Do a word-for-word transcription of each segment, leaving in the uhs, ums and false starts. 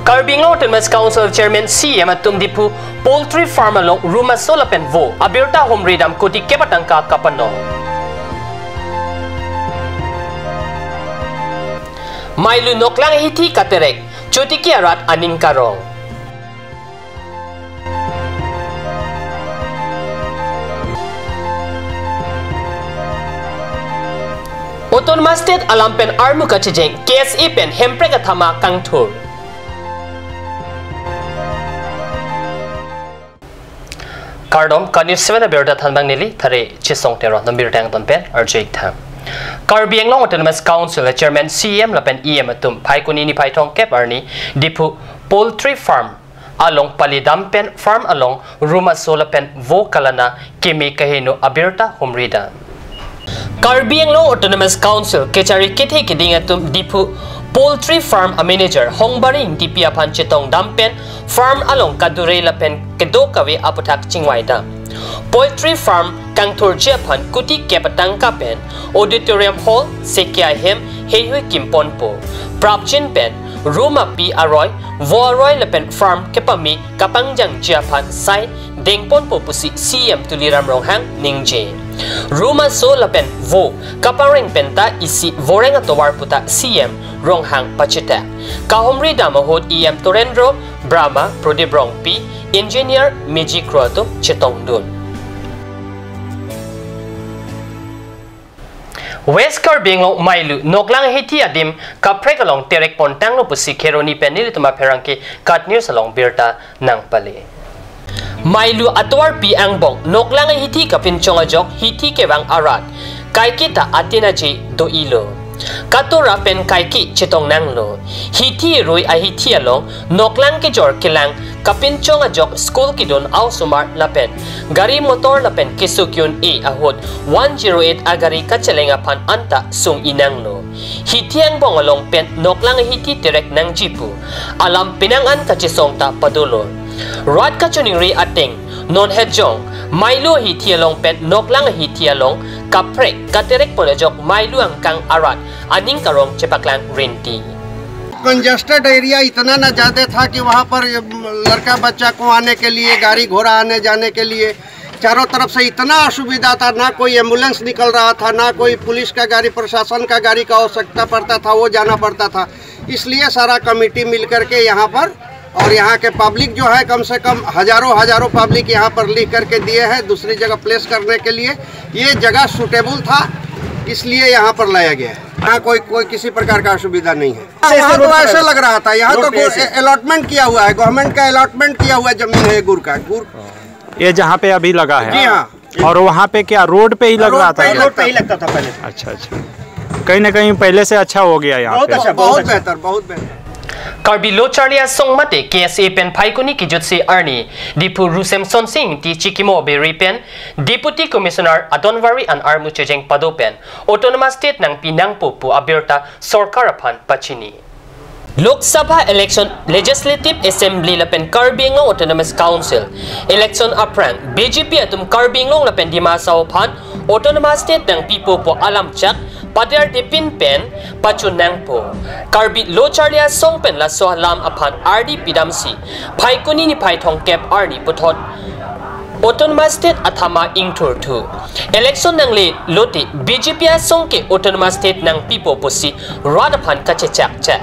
Karbi Anglong Autonomous Council Chairman C E M atum Diphu poultry farm along rum aso lapen vo abirta humri dam kuti kep atangka kapano. Mailu noklang hithi katerek, chotiki arat aning karong. Autonomous State alam pen armu kachejeng, K S A pen Hemprek athama kangthur. Kardom, Kat News seven abirta thanbang neli, thare Chisong Teron, nambirta angton pen arju-ik tha. Karbi Anglong Autonomous Council Chairman C E M lapen E M atum Phaikuni niphai thomkep arni Diphu poultry farm along pali dam pen farm along rum aso lapen vo kalana keme kaheno abirta humri dam. Karbi Anglong Autonomous Council kechari kethe keding atum Diphu poultry farm a manager Hongbari Ingtipi aphan chetong dam pen farm along kadure lapen kedo kave aputhak chingvai dam. Poultry farm kangthurji aphan kuti kep atangka pen auditorium hall, seke ahem, heihui kimponpo. Prapjin pen rum api aroi, vo aroi lapen farm kepame kapangjangji aphan sai dengponpo pusi C E M Tuliram Ronghang ningje. Rum aso lapen vo kapareng penta isi voreng atovar puta C E M Ronghang pachethak. Kahumri dam ahut E M Torendro Brahma, Prodip Rongpi, Engineer Meji Kro atum chetongdun. West Karbi Anglong mailu noklang hithi adim kaprek along terek pontanglo pusi Kheroni pen nelitum apherangke Kat News along birta nangpale. Mailu atovarpi angbong noklang hithi kapinchong ajok hithi kevang arat kaiketa atin aje do-ilo. Katora pen kaike chetongnanglo. Hithi rui ahithi along noklang kejor kelang kapinchong ajok school kedun a-osomar lapen gari motor lapen keso ke-un-e ahut one zero eight agari kacheleng aphan anta sung-inanglo. Hithi angbong along pen noklang hithi terek nangji pu alam penang an kachesong ta padolo. Rat kachoningri ateng non hejong mailu hithi along pen noklang hithi along kaprek katerek pon ajok mailu angkang arat aning karong chepaklang rinti. Congested area इतना ना ज़्यादा था कि वहाँ पर लड़का बच्चा को आने के लिए, गाड़ी घोड़ा आने जाने के लिए चारों तरफ से इतना असुविधा था, ना कोई एम्बुलेंस निकल रहा था, ना कोई पुलिस का गाड़ी, प्रशासन का गाड़ी का आवश्यकता पड़ता था, वो जाना पड़ता था। इसलिए सारा कमेटी मिल करके यहाँ पर, और यहाँ के पब्लिक जो है, कम से कम हजारों हजारों पब्लिक यहाँ पर लिख करके दिए हैं दूसरी जगह प्लेस करने के लिए। ये जगह सूटेबल था, इसलिए यहाँ पर लाया गया है। यहाँ कोई, कोई किसी प्रकार का असुविधा नहीं है। हाँ, यहाँ तो ऐसे लग रहा था, यहाँ तो अलॉटमेंट किया हुआ है, गवर्नमेंट का अलॉटमेट किया हुआ जमीन है गुर का, गुर। ये जहाँ पे अभी लगा है? जी हाँ। और वहाँ पे क्या रोड पे ही लग रहा था? रोड पे ही लगता था पहले। अच्छा, अच्छा। कहीं ना कहीं पहले से अच्छा हो गया यहाँ पे। बहुत अच्छा, बहुत बेहतर, बहुत बेहतर। Karbi Lo Charli Asong mate K S A pen Phaikuni kejutsi arni Diphu Rusem Sonsing Ingti chikimo beri pen Deputy Commissioner adonvari an armu chejeng pado pen Autonomous State nangpi nangpo pu abirta sorkar aphan pachini. Lok Sabha election, Legislative Assembly lapen Karbi Anglong Autonomous Council election aphrang B J P atum Karbi Anglong lapen Dima Hasao aphan Autonomous State nangpipo pu alam chak pader dipin pen pachun nangpo. Karbi Lo Charli Asong pen laso alam aphan ardi pidamsi Phaikuni niphai thomkep arni puthot Autonomous State athama ingthurthu. Election nangle lote B J P asong ke Autonomous State nangpipo pusi rat aphan kachechak chak.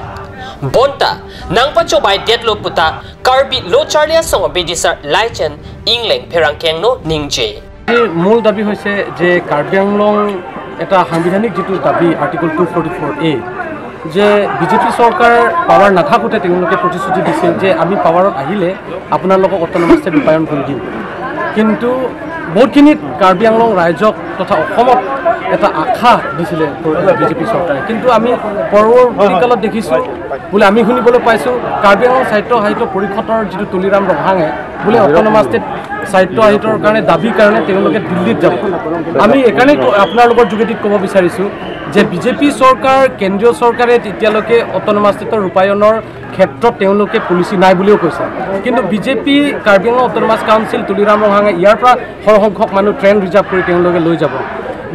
Bonta nangpachobai detlo puta Karbi Lo Charli Asong abidisar Laichen Engleng pherangke angno ningje. এই মূল দাবী হৈছে যে কাৰ্বি আংলং এটা সাংবিধানিক যিটো দাবী, article two forty four এ, যে বিজেপি চৰকাৰ পাৱাৰ নাথাকোঁতে তেওঁলোকে প্ৰতিশ্ৰুতি দিছিল যে আমি পাৱাৰত আহিলে আপোনালোকক অট'নমাছ ষ্টেট ৰূপায়ণ কৰি দিম। কিন্তু বহুতখিনি কাৰ্বি আংলং ৰাইজক তথা অসমত এটা আশা দিছিলে বিজেপি চৰকাৰে। কিন্তু আমি পৰৱৰ্তী কালত দেখিছোঁ, বোলে আমি শুনিবলৈ পাইছোঁ, কাৰ্বি আংলং স্বায়ত্তশাসিত পৰিষদৰ যিটো তুলিৰাম ৰংহাঙে বোলে অট'নমাছ ষ্টেট স্বায়ত্তশাসিতৰ কাৰণে, দাবীৰ কাৰণে তেওঁলোকে দিল্লীত যাব। আমি এইকাৰণে ক-, আপোনালোকৰ যোগেদি ক'ব বিচাৰিছোঁ যে বিজেপি চৰকাৰ, কেন্দ্ৰীয় চৰকাৰে এতিয়ালৈকে অট'নমাছ ষ্টেটৰ ৰূপায়ণৰ ক্ষেত্ৰত তেওঁলোকে পলিচি নাই বুলিও কৈছে। কিন্তু বিজেপি কাৰ্বি আংলং অট'নমাছ কাউন্সিল তুলিৰাম ৰংহাঙে ইয়াৰ পৰা সৰহ সংখ্যক মানুহ ট্ৰেইন ৰিজাৰ্ভ কৰি তেওঁলোকে লৈ যাব।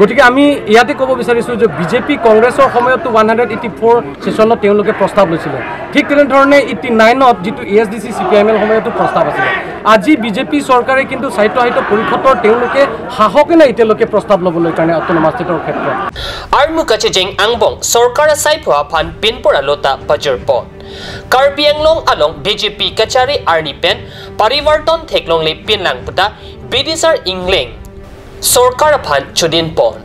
গতিকে আমি ইয়াতে ক'ব বিচাৰিছোঁ যে বিজেপি কংগ্ৰেছৰ সময়তো ওৱান হাণ্ড্ৰেড এইটি ফ'ৰ ছেছনত তেওঁলোকে প্ৰস্তাৱ লৈছিলে, ঠিক তেনেধৰণে এইটি নাইনত যিটো A S D C C P I M L সময়তো প্ৰস্তাৱ আছিলে। আজি বিজেপি চৰকাৰে কিন্তু স্বায়ত্তশাসিত পৰিষদৰ তেওঁলোকে সাহসে নাই এতিয়ালৈকে প্ৰস্তাৱ ল'বলৈ কাৰণে অট'নমাছ ষ্টেটৰ ক্ষেত্ৰত। Armu kachejeng angbong sorkar asai phu aphan pinpur alota pajirpon. Karbi Anglong along B J P kachari arni pen parivarton theklongle pinlang puta bidisar ingleng sorkar aphan chodinpon.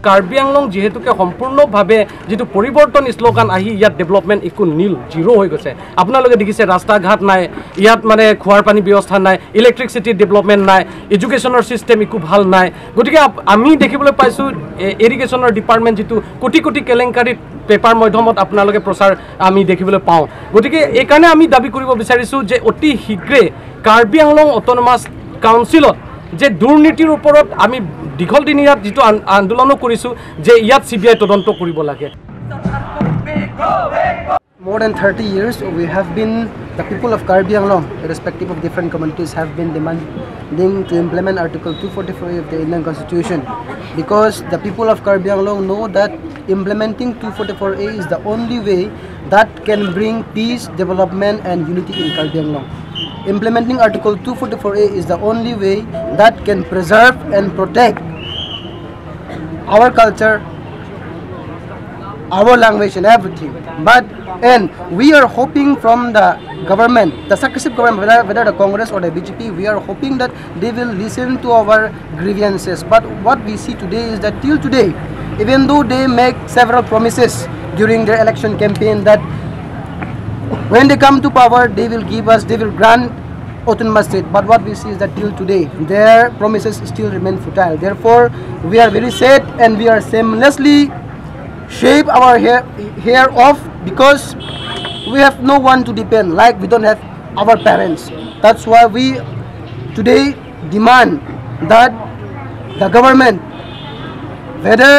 Karbi আংলং যিহেতুকে সম্পূৰ্ণভাৱে যিটো পৰিৱৰ্তন শ্লোগান আহি ইয়াত ডেভেলপমেণ্ট একো নীল, জিৰ' হৈ গৈছে। আপোনালোকে দেখিছে ৰাস্তা ঘাট নাই, ইয়াত মানে খোৱাৰ পানী ব্যৱস্থা নাই, ইলেক্ট্ৰিচিটি ডেভেলপমেণ্ট নাই, এডুকেশ্যনৰ ছিষ্টেম একো ভাল নাই। গতিকে আপ- আমি দেখিবলৈ পাইছোঁ এ- ইৰিগেশ্যনৰ ডিপাৰ্টমেণ্ট যিটো কোটি কোটি কেলেংকাৰীত পেপাৰ মাধ্যমত আপোনালোকে প্ৰচাৰ আমি দেখিবলৈ পাওঁ। গতিকে এইকাৰণে আমি দাবী কৰিব বিচাৰিছোঁ যে অতি শীঘ্ৰে কাৰ্বি আংলং অট'নমাছ কাউন্সিলত যে দুৰ্নীতিৰ ওপৰত আমি দীঘল দিনীয়া যিটো আন- আন্দোলনো কৰিছোঁ যে ইয়াত চি বি আই তদন্ত কৰিব লাগে। More than thirty years, we have been, the people of Karbi Anglong, irrespective of different communities, have been demanding to implement Article two forty-four A of the Indian Constitution, because the people of Karbi Anglong know that implementing two forty-four A is the only way that can bring peace, development, and unity in Karbi Anglong. Implementing Article two forty-four A is the only way that can preserve and protect our culture, our language, and everything. But and we are hoping from the government, the successive government, whether, whether the Congress or the B J P, we are hoping that they will listen to our grievances. But what we see today is that till today, even though they make several promises during their election campaign that when they come to power, they will give us, they will grant autonomous state. But what we see is that till today, their promises still remain futile. Therefore, we are very sad and we are shamelessly shave our hair, hair off because we have no one to depend, like we don't have our parents. That's why we today demand that the government, whether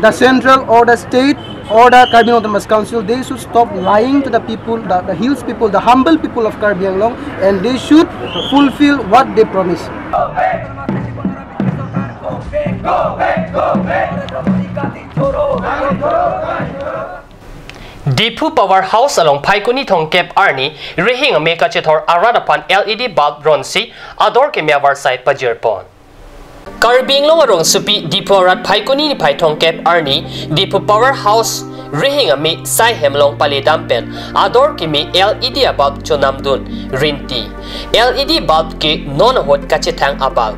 the central or the state or the Karbi Anglong Autonomous Council, they should stop lying to the people, the, the hills people, the humble people of Karbi Anglong, and they should fulfill what they promise. Diphu Power House along Phaikuni thongkep arni Rihing ame kachethor arat aphan L E D bulb ronsi ador keme avarsai pajirpon. Karbi Anglong arongsopi Diphu arat Phaikuni niphai thongkep arni Diphu Power House Rihing ame sai hem along paledam pen ador keme L E D abulb chonamdun rinti. L E D bulb ke non ahut kachethang abulb.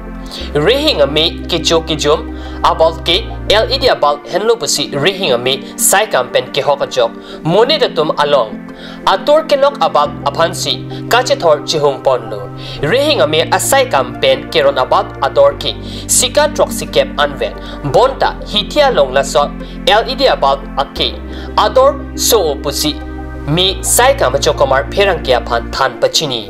Rihing ame kecho kejum abulb ke L E D abulb henlo pusi Rihing ame saikam pen kehok ajok monit atum along atur kelok abulb aphansi kachethor chihum ponlo. Rihing ame asaikam pen keron abulb ador ke sika throksikep anvet bonta hithi along laso L E D abulb ake ador so-o pusi me saikam achokomar pherangke aphan than pachini.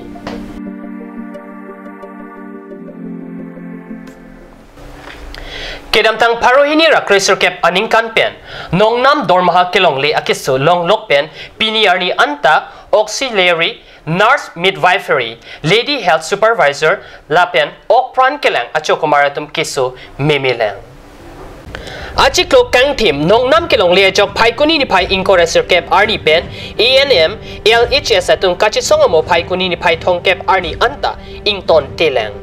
Kedamtang pharo hini ra kresirkep aningkan pen nongnam dormaha kelongle akeso longlok pen pini arni anta auxiliary nurse midwifery, lady health supervisor lapen okpran kelang achokomar atum keso memelang. Achiklo kangthim nongnam kelongle ajok Phaikuni niphai ingkoi ra sirkep arni pen A N M, L H S atum kachesong amo Phaikuni niphai thongkep arni anta ington telang.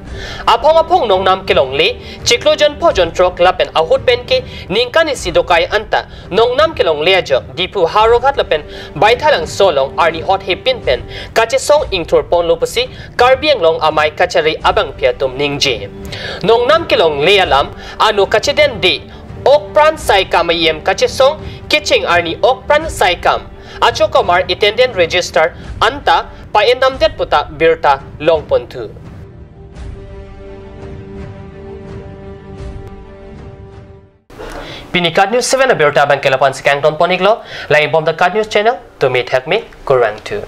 Aphong aphong nongnam kelongle chiklo jonpho jonthrok lapen ahut pen ke ningkan isi dokai anta nongnam kelongle ajok Diphu Howraghat lapen Baithalangso along arni hot hepin pen kachesong ingthur ponlo pusi Karbi Anglong amei kachari abangpi atum ningje. Nongnam kelongle alam ano kachedende okpran saikam ahem kachesong kecheng arni okpran saikam achokomar attendance register anta pa-en namdet puta birta longponthu. Pini KAT News seven abirta abang ke lapu-an si kangton pon-iklo, langbom the KAT News channel, tumi thakmi kurvangthu.